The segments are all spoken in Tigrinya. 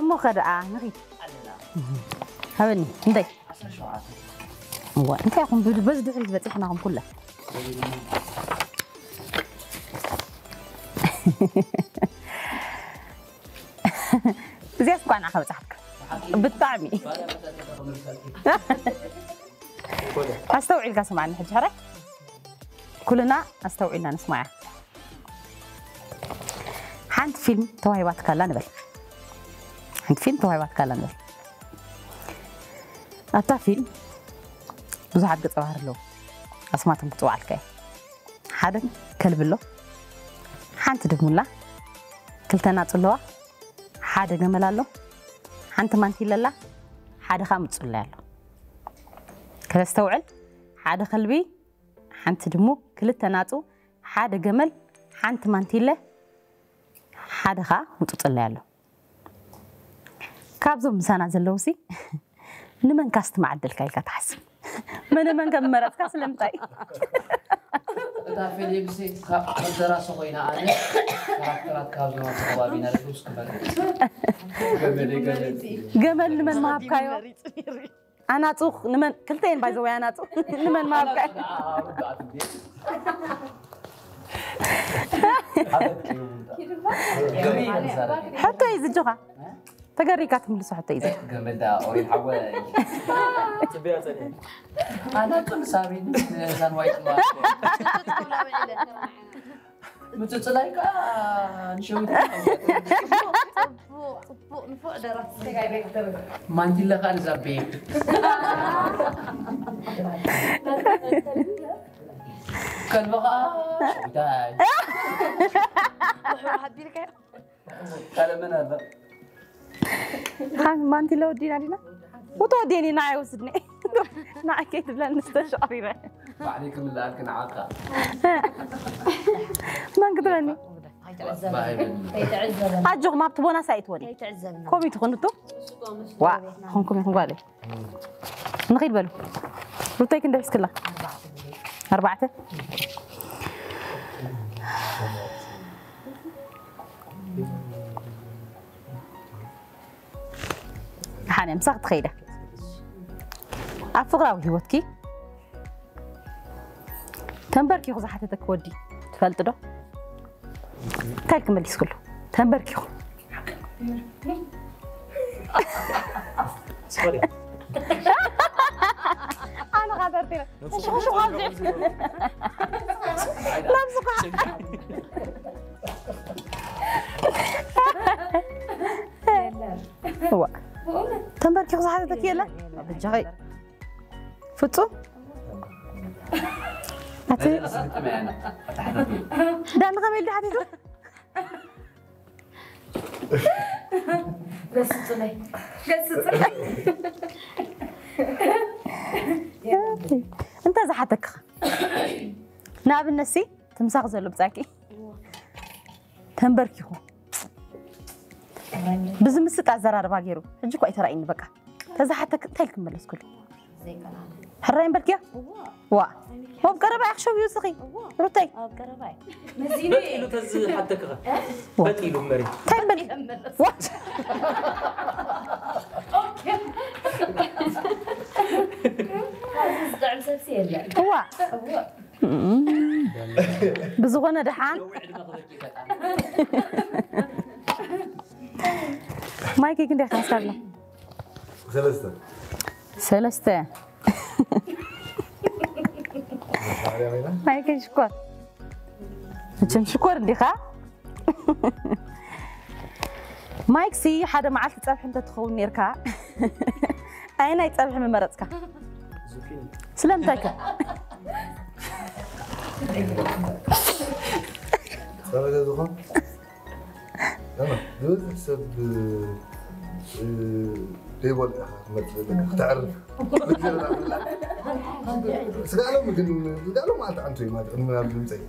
እሞ ከደኣ ንኺድ። ሃበኒ እንታይ? እዋ እንታይ ኹም ብድ- በዚ ድሕሪት በፂሕናኹም ኩላ። እዚኣስ እንኳዕ ንዓኻ በፃሕትካ። ብጣዕሚ ኣስተውዒልካ ስማዕኒ ሕጂ ሕራይ። ኩልና ኣስተውዒልና ንስማያ። ሓንቲ ፊልም ተዋሂባትካ ኣላ ንበል። ሓንቲ ፊልም ተዋሂባትካ ኣላ ንበል። ኣብታ ፊልም ብዙሓት ገጸ ባህሪ ኣለዉ። ኣስማቶም ክጽውዓልካ እየ። ሓደ ከልቢ ኣሎ፣ ሓንቲ ድሙ ኣላ፣ ክልተ ናጹ ኣለዋ፣ ሓደ ገመል ኣሎ፣ ሓንቲ ማንቲለ ኣላ፣ ሓደ ኸኣ ምጹላይ ኣሎ። ከተስተውዕል፣ ሓደ ከልቢ፣ ሓንቲ ድሙ፣ ክልተ ናጹ፣ ሓደ ገመል፣ ሓንቲ ማንቲለ፣ ሓደ ኸኣ ምጹጽላይ ኣሎ። ካብዞም ምሳና ዘለውሲ ንመን ካስት ምዓደልካ ኢልካ ትሓስብ? መነ መን ከም መረጽካ ስለምንታይ? እታ ፊልም ሲ ካብ ደራሲ ኮይና ኣነ ካራክተራት ካብ ዝመርጽ ከባቢ ኢና ደስ ክመርጽ። ገመል ገመል ገመል ንመን ምሃብካዮ? ኣናጹ ንመን ክልተየን ባይዘወይ ኣናጹ ንመን ምሃብካዮ? ሕቶ እዩ ዝጆኻ ተገሪካ ትምልሶ ሕቶ እዩ ዝጆኻ። ገመል ዳ ኦሬት ሓወ ጽበያ ጸኒሐ። ኣናጹ ንሳቢን ንሳንዋይ ጽማ ምጽጽላይ ከኣ ንሸዊት ጽቡቕ ንፉዕ ደራሲ ማንቲለ ከኣ ንዛቤ ከልቢ ከኣ ሸዊታይ ውሕው ሃቢልካዮ ካልእ መን ኣሎ ሓን ማንቲለ ወዲና ዲና ውቶ ወዲኒ ንዓይ ወስድኒ ንዓይ ከይትብለኒ ዝተሸቕሪረ ባዕለይ ክምልኣልኪ ንዓኻ መን ክትብለኒ ባሂበኒ ከይትዕዘበኒ ኣጆኹም ኣብቲ ቦናስ ኣይትወኒ ከይትዕዘብኒ ከምኡ ትኾኑ እቶ ዋ ኾንኩም ኢኹም ጓለይ ንኺድ በሉ ሩተይ ክንደይ ሒዝክላ ኣርባዕተ ሓነ ምሳኽ ትኸይደ ኣብ ፍቕራዊ ህይወትኪ ተንበርኪኹ ዝሓተተኪ ወዲ ትፈልጢ ዶ እንታይ ኢልኪ መሊስክሉ ተንበርኪኹ ሶሪ ኣነ ኻተርቲረ ሽኹሽኹ ኣብዚ ነብስኻ እዋ ተንበርኪኹ ዝሓተተኪ የለ በጃኸይ ፍጹም ኣቲ ዳኒ ከመይ ኢሉ ሓቲቱ ገስጹለይ ገስጹለይ እንተ ዝሓተክኻ ንኣብነት ሲ ትምሳኽ ዘሎ ብጻኪ ተንበርኪኹ ብዝምስጥ ኣዘራርባ ገይሩ ሕጂ እኳ ኣይተራእይኒ በቃ ተዝሓተክ እንታይ ኢልክ መለስኩሉ ሕራይ እምበልክያ ዋ ኣብ ቀረባ ኢያ ክሸው ይውስኺ ሩተይ በጥ ኢሉ ተዝሓተክኻ በጥ ኢሉ መሬት እንታይ እምበል ዋ ዝጥዕም ሰብሲ የለን ዋ ብዝኾነ ደሓን ማይክ ክንደይ ካንሳላ ሰለስተ ሰለስተ ማርያም ኢና ማይክ ሽኮር መቸም ሽኮር እንዲኻ ማይክ ሲ ሓደ መዓልቲ ፀብሒ እንተትኸውን ነርካ ኣየናይ ፀብሒ ምመረፅካ ስለምንታይ ከ ጸረ ገዝኻ ዝበዝሕ ሰብ ዘይበልዑ ኢኻ ክትመርጽ ዘለካ ክተዕርፍ ስጋሎም ግን ስጋሎም ማለት ኣንቱ እዩ ማለት ቅድሚ ናብ ድምፀይ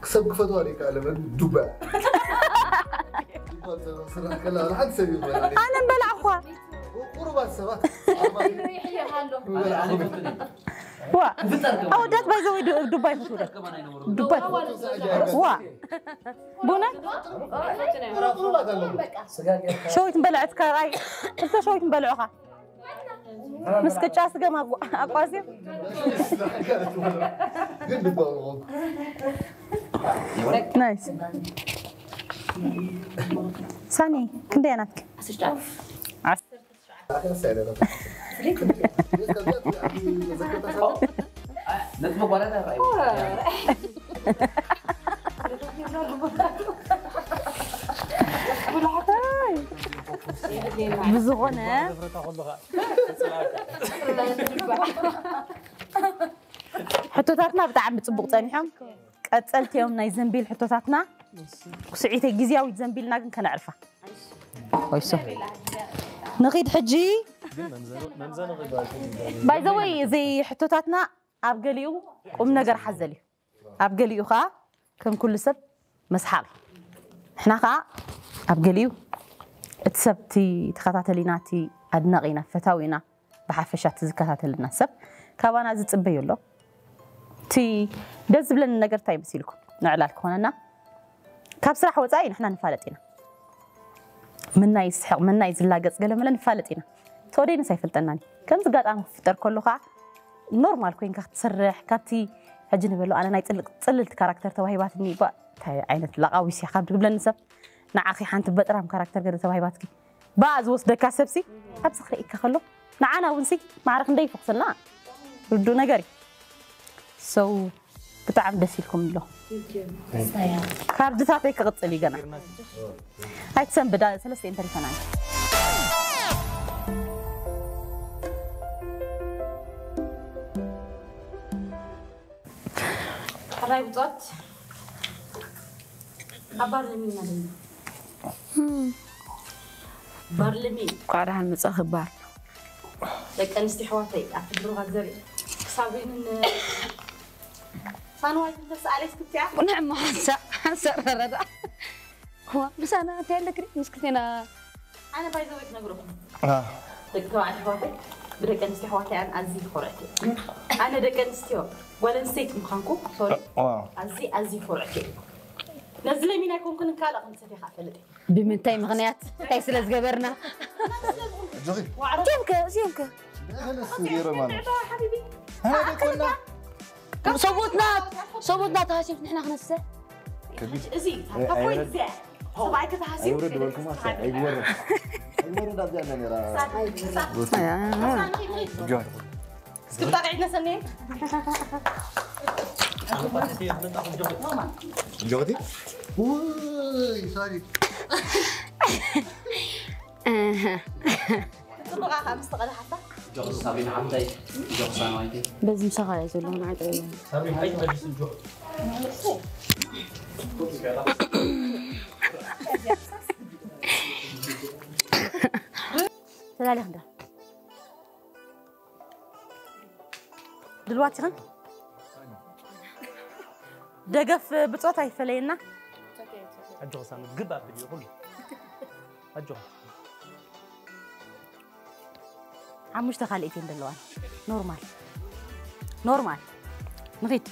ክሰብ ክፈትዋ ደይከኣለ መግቢ ዱባ ስራሕ ከላ ሓንቲ ሰብ ይበላ ኣነ በላዕኳ ቁሩባት ሰባት ዋ ኣወዳት ባይዘወይ ዱባ ይፈትዉ ዱባ ዋ ቡና ሸዊት ንበልዐት ካባይ ክልተ ሸዊት ንበልዑኻ ምስ ቅጫ ስገም ኣጓ- ኣቋዝዮም። ናይስ። ሳኒ ክንደይ ናትኪ? ዓሰርተ ብዝኾነ ሕቶታትና ብጣዕሚ ጽቡቕ ጸኒሖም። ቀጸልቲ እዮም ናይ ዘንቢል ሕቶታትና። ስዒተይ ግዝያዊት ዘንቢልና ግን ከነዕርፋ። ወይሶ። ንኺድ ሕጂ። ባይ ዘ ወይ እዚ ሕቶታትና ኣብ ገሊኡ ቁም ነገር ሓዘል እዩ። ኣብ ገሊኡ ኸኣ ከም ኩሉ ሰብ መስሓቕ። ንሕና ኸኣ ኣብ ገሊኡ እቲ ሰብ እቲ ተኸታተሊና፣ እቲ ኣድናቒና፣ ፈታዊና፣ ብሓፈሻ እቲ ዝከታተልና ሰብ ካባና ዝጽበዮ ኣሎ። እቲ ደስ ዝብለኒ ነገር እንታይ መሲልኩም? ንዕላል ክኾነና ካብ ስራሕ ወጻኢ ንሕና ንፋለጥ ኢና። ምናይ ዝስሕቕ፣ ምናይ ዝላገጽ ገለ መለ ንፋለጥ ኢና። ተወደይንስ ኣይፈልጠናን እዩ። ከምዚ ኣጋጣሚ ክፍጠር ከሎ ኸዓ ኖርማል ኮይንካ ክትሰርሕ፣ ካብቲ ሕጂ ንበሎ ኣነ ናይ ጽልቅ-፣ ጽልልቲ ካራክተር ተዋሂባትኒ እባ፣ እንታይ ዓይነት ላቃዊስ እያ ካብ ዝብለኒ ሰብ፣ ንዓኺ ሓንቲ በጥራም ካራክተር ገለ ተዋሂባትኪ፣ ብኣ ዝወስደካ ሰብሲ፣ ኣብዚ ክርእየካ ከሎ፣ ንዓና እውን ሲ፣ ማዕረ ክንደይ ይፈኽሰልና። ርዱእ ነገር እዩ። So፣ ብጣዕሚ ደስ ኢልኩም ኣሎ። ካርድታተይ ክቕጽል እዩ ገና። ኣይትሰንብዳ፣ ሰለስተ እንተሪፈና። ሕራይ ብጾት ኣብ ባርሊን ኢና ዘለና። ባርሊን። እንኳዕ ደሓን መጻእኺ ባር። ደቂ ኣንስትዮ ኣሕዋተይ፣ ኣብቲ ብሩኽ ኣግዘሪ ክሳብ ሪንን ሳንዋይትን ተስኣለይ ስክፍትያ። ቁንዕ እሞ ሓንሳእ፣ ሓንሳእ ረረዳ። እዋ፣ ምሳና እንታይ ኣለክሪ? ምስ ክልቴና ኣነ ባይ ዘ ወይ ክነግረኩም። አ። ደቂ ተባዕትዮ ኣሕዋተይ፣ ብደቂ ኣንስትዮ ኣሕዋተይ ኣነ ኣዝየ ኮርዕቲ እየ። ኣነ ደቂ ኣንስትዮ፣ ጓል ኣንስተይቲ ምዃንኩ፣ ሶሪ፣ ዋ። ኣዝየ፣ ኣዝየ ኮርዕቲ እየ። ነዚ ለሚን ኣይኮንኩን ካልእ ከም ዝሰትየ ከኣ እፈልጥ እየ። ብምንታይ ምኽንያት? እንታይ ስለ ዝገበርና? ኣጆኺ። ዋዕሮ። እዚኦም ከ፣ እዚኦም ከ? ደህንስ ገይሮም ኣሎ። ንዕባ ሓቢቢ። ኣነ ደቆና። ሰቦትና፣ ሰቦትና ተሃሲብ ንሕና ክነስተ። ከቢድ። እዚ፣ ኣይ፣ ካብ ኮይን ኣይወረድ። እዚኣ። ሰብኣይ ከተሃሲብ። ኣይወረድ በልኩማ፣ ኣይወረድ። ኣይወረድ ኣብዚኣ ኣላ ነይራ። ሳት፣ ሳት። ኣያ። ሳት፣ ጆን። እስክብታ ቂዕድና ሰኔ። ጆቲ? ውይ፣ ሶሪ። እህ። ጽቡቓ ካብ ምስ ተቐዳሓታ። ጆክ ሳቢና ሓፍተይ፣ ጆክ ሳንዋይተይ። በዚ ምሳኻ እየ ዘለኹ፣ ንዓይ ጥራይ እየ። ሳቢ፣ ሓይሽ መሊሱ ጆክ። ተላሊኽ እንዳ። ድልዋት ኢኽን? ደገፍ ብጾት ኣይፈለየና። ኣጆኺ ሳሚ፣ ግብ ኣብሊ ኩሉ። ኣጆኺ። ሓሙሽተ ካልኢት እየን ዘለዋን። ኖርማል። ኖርማል። ንኺድ።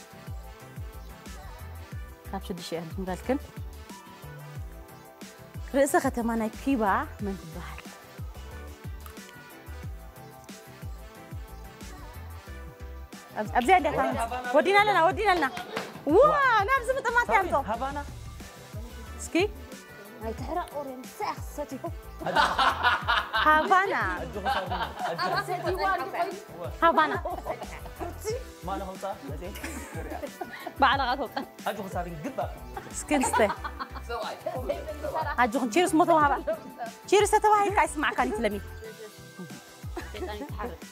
ካብ ሽዱሽተ እየን እንዳልክን። ርእሰ ከተማ ናይ ኪባ መን ትበሃል? ኣብ-፣ ኣብዚኣ እንዲያ እታ ወዲና ኣለና፣ ወዲና ኣለና። ዋ፣ ናብዚ ምጥማት እያ ኣምጾ። ሃባና። እስኪ። ኣይትሕረቕ፣ ኦሬንጅ ሰሕ ሰትዩ። ሃባና። ኣጆኺ ሳብሪና፣ ኣጆኺ። ኣረ ሰትይዋ እንዲኾይኑ። ሃባና። ማን ከምጻ? ባዕልኻ ተውጻ። ኣጆኺ ሳብሪን ግባ። እስኪ ንስተ። ኣጆኽን ቺርስ ሞ ተዋህባ። ቺርስ ተተዋሂብካ ኣይስማዕካን እዩ ትለሚ።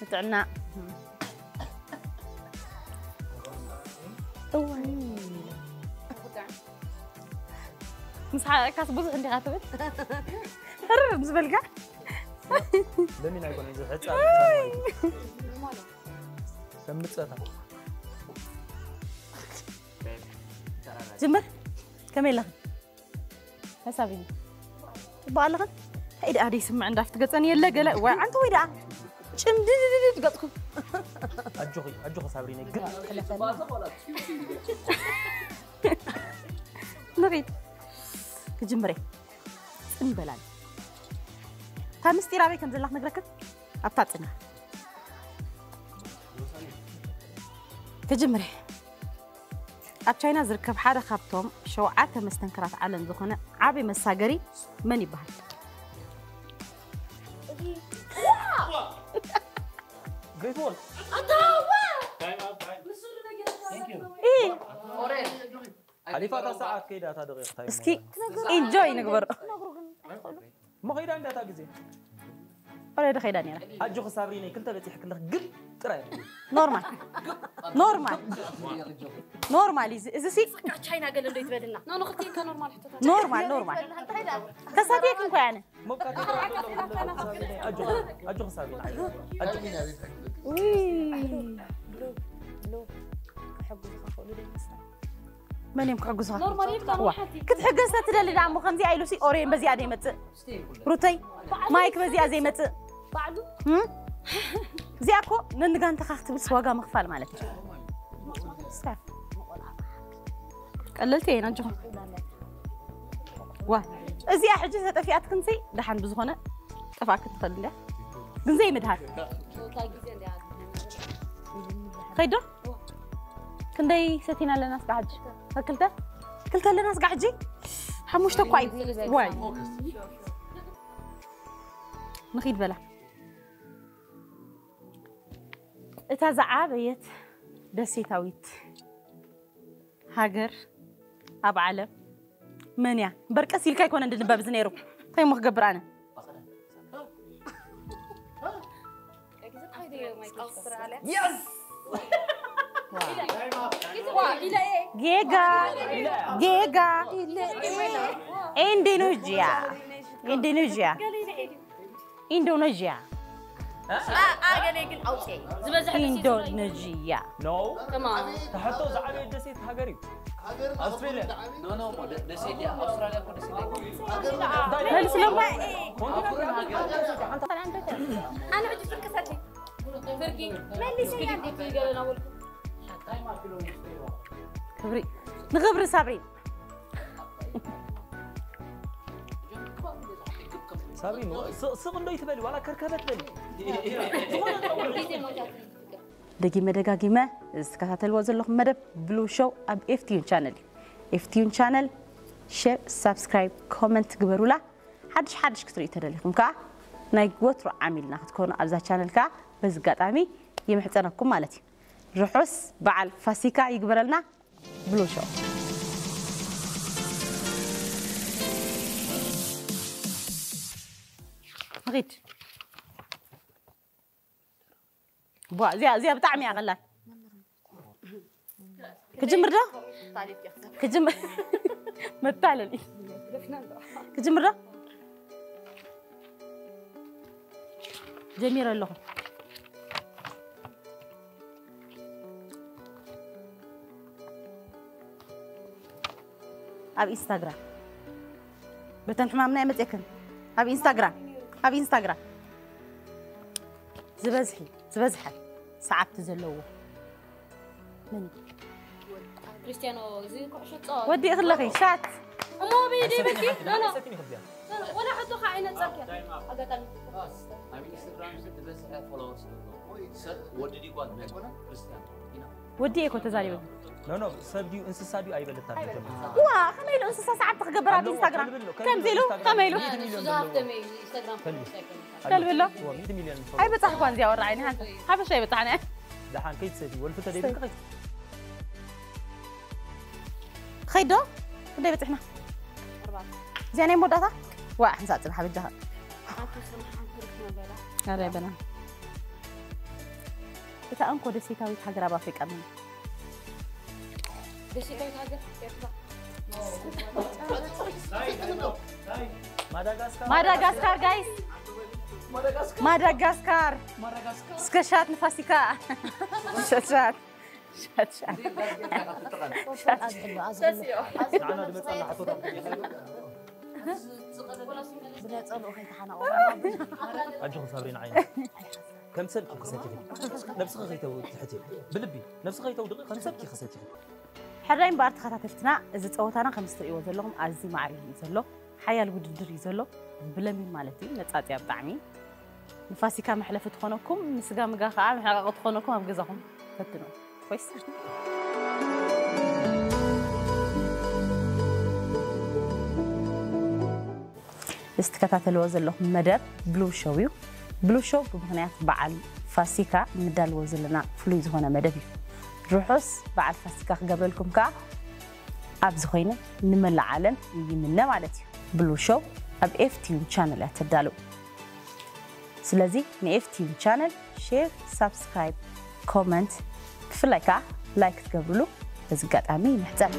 ንጥዕና። እዋይ። ምስ ሓረቕካስ ብዙሕ እንዲኻ ትብል። ህርር ምስ በልካ። ለሚን ኣይኮነን፣ እዚ ሕጻን። ሰምጸታ። ጅምር። ከመይ ኣለኺ? ሓሳብ እዩ። ጽቡቕ ኣለኽን? እንታይ ደኣ ደይስምዕ እንዳፍቲ ገጸን የለ ገለ። ወይ ዓንተ ወይ ደኣ ጭምድድድድ ገጽኩም። ኣጆኺ፣ ኣጆኺ ሳብሪነይ፣ ግን። ክልተ። ክጅምሬ ጽን በላል። ካብ ምስጢር ኣበይ ከም ዘላ ክነግረክን ኣብታ ጽና። ክጅምሬ ኣብ ቻይና ዝርከብ ሓደ ካብቶም ሸውዓተ መስተንክራት ዓለም ዝኾነ ዓቢ መሳገሪ መን ይበሃል? Great wall. ኢ ሓሊፋ እታ ሰዓት ከይዳ እታ ደቂቕ እንታይ እስኪ ኢንጆይ ንግበር። እሞ ከይዳ እንዳታ ግዜ ኦሬዲ ከይዳ ነራ። ኣጆኺ ሳብሪነይ ክልተ በፂሕክለኽ ግብ ጥራይ ኖርማል ኖርማል ኖርማል እዚ እዚ ሲ ቻይና ገለ እንዶ ይትበልና። ኖርማል ኖርማል ተሳትየክ እንኳ ያነ መብቃ ኣጆኺ ሳብሪነይ ኣጆኺ መን እዮም ክሕግዙኻ ክትሕገዝ ተትደሊ ዳ እሞ ከምዚኣ ኢሉ ሲ ኦሬን በዚኣ ዘይመፅእ ሩተይ ማይክ በዚኣ ዘይመፅእ እም? እዚኣ እኮ ነንጋንተኻ ክትብልስ ዋጋ ምኽፋል ማለት እዩ ቀለልቲ እየን ኣጆኹም ዋ እዚኣ ሕጂ ተጠፊኣትክንሲ ደሓን ብዝኾነ ጠፋእክ ትኽእል እንድያ ግን ዘይምድሃር ከይዶ ክንደይ ሰቲና ኣለና ስጋ ሕጂ ክልተ ክልተ ኣለና ስጋ ሕጂ ሓሙሽተ እኳ እዩ ዋይ ንኺድ በላ እታ ዝዓበየት ደሴታዊት ሃገር ኣብ ዓለም መን እያ እምበር ቀስ ኢልካ ኣይኮነ እንድንበብ እዚ ነይሩ እንታይ እሞ ክገብር ኣነ ጌጋ ጌጋ ኢንዶኔዥያ ኢንዶኔዥያ ኢንዶኔዥያ ኣገለ ግን ኣውፅየ ዝበዝሐ ኢንዶኔዥያ No ተማም ተሕቶ ዝዓበየ ደሴት ሃገር እዩ ኣውስትሬልያ No, no, እሞ ደ- ደሴት እያ። ኣውስትራልያ እኮ ደሴት ኣይኮነች። መልስለማ ኣነ ሕጂ ፍርቂ ሰቲ ፍርቂ መሊሰ እያ እንዴ? ገለና ወልኩ ክብሪ ንክብሪ ሳብሪን ሳብሪን ስቕ እንዶ ይትበሊ ዋላ ከርከበት በሊ ግዜ ሞታት ደጊመ ደጋጊመ እዚ ትከታተልዎ ዘለኹም መደብ ብሉ ሾው ኣብ ኤፍቲዩን ቻነል እዩ ኤፍቲዩን ቻነል ሼር ሳብስክራይብ ኮመንት ግበሩላ ሓድሽ ሓድሽ ክትርእዩ ተደሊኹም ከዓ ናይ ወትሩ ዓሚልና ክትኮኑ ኣብዛ ቻነል ከዓ በዚ ኣጋጣሚ ይምሕፀነኩም ማለት እዩ ርሑስ በዓል ፋሲካ ይግበረልና ብሉ ሾው ንኺድ ቧ እዚኣ እዚኣ ብጣዕሚ እያ ቀላል ክጅምር ዶ ክጅምር መታለል እዩ ክጅምር ዶ ጀሚረ ኣለኹ ኣብ ኢንስታግራም በተን ሕማምና የመፅክን ኣብ ኢንስታግራም ኣብ ኢንስታግራም ዝበዝሒ ዝበዝሐ ሰዓብቲ ዘለዎ መን እዩ? ክርስቲያኖ እዚ ኩዕሾ ፃወት ወዲእ ክለኺ ሻት እሞ ብኢደይ በኪ ኖ ኖ ወላ ሕቶ ከዓ ኣይነፀርክያ ኣጋጣሚ ኣብ ኢንስታግራም ዝበዝሐ ፎሎወር ስለዘለዎ ሰብ ወዲ ዲጓል መን ክርስቲያን ኢና ወዲ እኮ ተዛሪበ No, no, ሰብ ድዩ እንስሳ ድዩ ኣይበለታን ዋ ከመይ ኢሉ እንስሳ ሰዓብቲ ክገብር ኣብ ኢንስታግራም ከምዚ ኢሉ ከመይ ኢሉ እሱ ዝሃብተመ እዩ ኢንስታግራም ከልቢ። ፎሎወርስ ኣይኮነን ከልቢ ኣሎ ኣይበፃሕኳ እዚኣ ወራዓይኒ ሓንቲ ሓፈሻ ኣይበፃሕና ደሓን ከይትሰቲ ወልፊ ተደይብልካ ከይት ኸይዶ ክንደይ በፂሕና እዚኣ ናይ መወዳእታ ዋ ሕንሳ ፅባሕ በጃኻ ኣረ በና እታ እንኮ ደሴታዊት ሃገር ኣብ ኣፍሪቃ መን ደሴታዊት ሃገር ኤርትራ ማዳጋስካር ማዳጋስካር ጋይስ ማዳጋስካር እስከ ሻት ንፋሲካ ሻት ሻት ሻት ሻት ንዓና ዝመፃና ሕቶታት ብነፀልኡ ከይተሓናቑ ኣጆኺ ሳብሪና ዓይነ ከም ሰብኪ ክሰትኺ ነብስኺ ከይተውድሕቲ ብልቢ ነብስኺ ከይተውድቂ ከም ሰብኪ ክሰትኺ ኣዳይ እምበኣር ተኸታተልትና፣ እዚ ፀወታና ከም እትርእይዎ ዘለኹም ኣዝዩ ማዕሪሩ እዩ ዘሎ። ሓያል ውድድር እዩ ዘሎ። ብለሚን ማለት እዩ፣ መጻጽያ ብጣዕሚ። ንፋሲካ መሕለፊ ትኾነኩም፣ ንስጋ ምጋ ከዓ መሕቃቂ ትኾነኩም፣ ኣብ ገዛኹም ፈትኑ። ኮይስ? እዚ ትከታተልዎ ዘለኹም መደብ ብሉ ሾው እዩ። ብሉ ሾው ብምኽንያት በዓል ፋሲካ እንዳልዎ ዘለና ፍሉይ ዝኾነ መደብ እዩ። ርሑስ በዓል ፋሲካ ክገብረልኩም ከዓ ኣብዚ ኮይነ ንመላእ ዓለም ይምነ ማለት እዩ። ብሉ ሾው ኣብ ኤፍቲዩ ቻነል እያ ተዳሉ። ስለዚ ንኤፍቲዩ ቻነል ሼር፣ ሳብስክራይብ፣ ኮመንት፣ ብፍላይ ከዓ ላይክ ክትገብርሉ በዚ ኣጋጣሚ ይምሕጸን።